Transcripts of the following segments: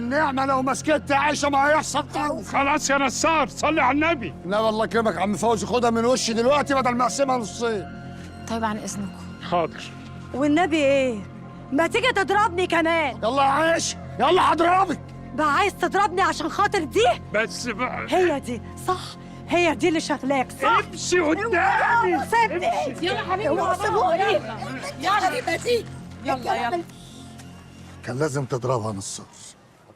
والنعمة لو ما سكت يا عيشه ما هيحصل طرف. خلاص يا نصار، صلي على النبي. لا والله يكرمك عم فوزي، خدها من وشي دلوقتي بدل ما اقسمها نصين. طيب عن اذنكم. حاضر. والنبي ايه؟ ما تيجي تضربني كمان. يلا يا عيشه، يلا هضربك. بقى عايز تضربني عشان خاطر دي؟ بس بقى هي دي صح، هي دي اللي شغلاك صح؟ امشي قدامي. سيبني. يلا حبيبي سيبوني. يلا يلا يلا. كان لازم تضربها نصار.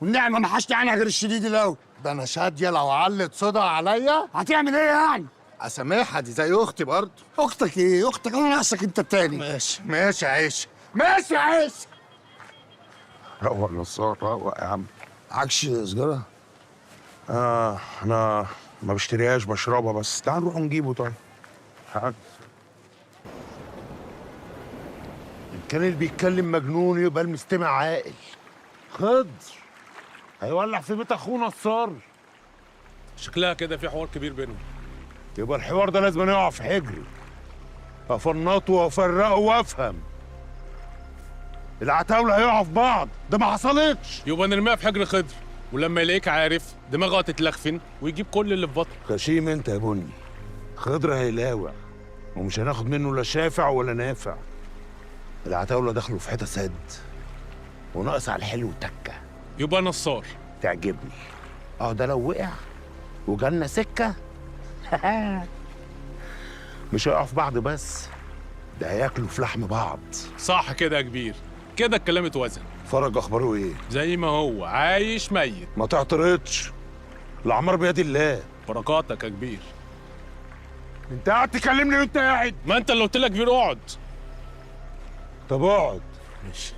والنعمة ما حشت عنها غير الشديد الاول. ده انا شاديه لو علت صدى عليا هتعمل ايه يعني؟ اسامحها، دي زي اختي برضه. اختك ايه؟ اختك انا ناقصك انت التاني. ماشي ماشي يا عيشه، ماشي يا عيشه. روق نصار، روق يا عم. عكش سجاره؟ انا ما بشتريهاش، بشربها بس. تعال نروح نجيبه. طيب تعال. إن كان اللي بيتكلم مجنون يبقى المستمع عاقل. خضر هيولع في بيت اخوه نصار. شكلها كده في حوار كبير بينهم. يبقى الحوار ده لازم يقع في حجري، افنطه وافرقه وافهم. العتاوله هيقعوا في بعض، ده ما حصلتش. يبقى نرميها في حجر خضر، ولما يلاقيك عارف دماغه هتتلخفن ويجيب كل اللي في بطنه. غشيم انت يا بني، خضر هيلاوع ومش هناخد منه لا شافع ولا نافع. العتاوله دخلوا في حتة سد وناقص على الحلو تكه. يبقى نصار. تعجبني. ده لو وقع وجالنا سكة مش هيقعوا في بعض بس، ده هياكلوا في لحم بعض. صح كده يا كبير، كده الكلام اتوزن. فرج اخباره ايه؟ زي ما هو عايش ميت. ما تعترضش، الاعمار بيد الله. بركاتك يا كبير. انت قاعد تكلمني وانت قاعد؟ ما انت اللي قلت لك كبير اقعد. طب اقعد. ماشي.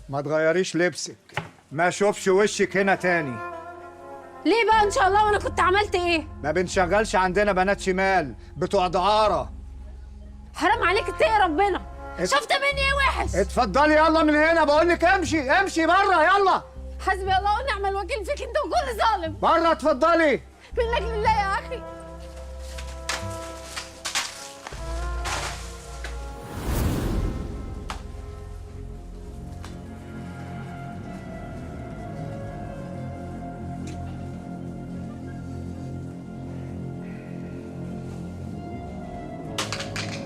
ما تغيريش لبسك، ما اشوفش وشك هنا تاني. ليه بقى ان شاء الله؟ وانا كنت عملت ايه؟ ما بنشغلش عندنا بنات شمال بتوع دعاره. حرام عليك، اتقي ربنا. شفت مني ايه وحش؟ اتفضلي يلا من هنا، بقول لك امشي امشي بره يلا. حسبي الله ونعم الوكيل فيك انت وكل ظالم. بره اتفضلي. منك لله يا اخي.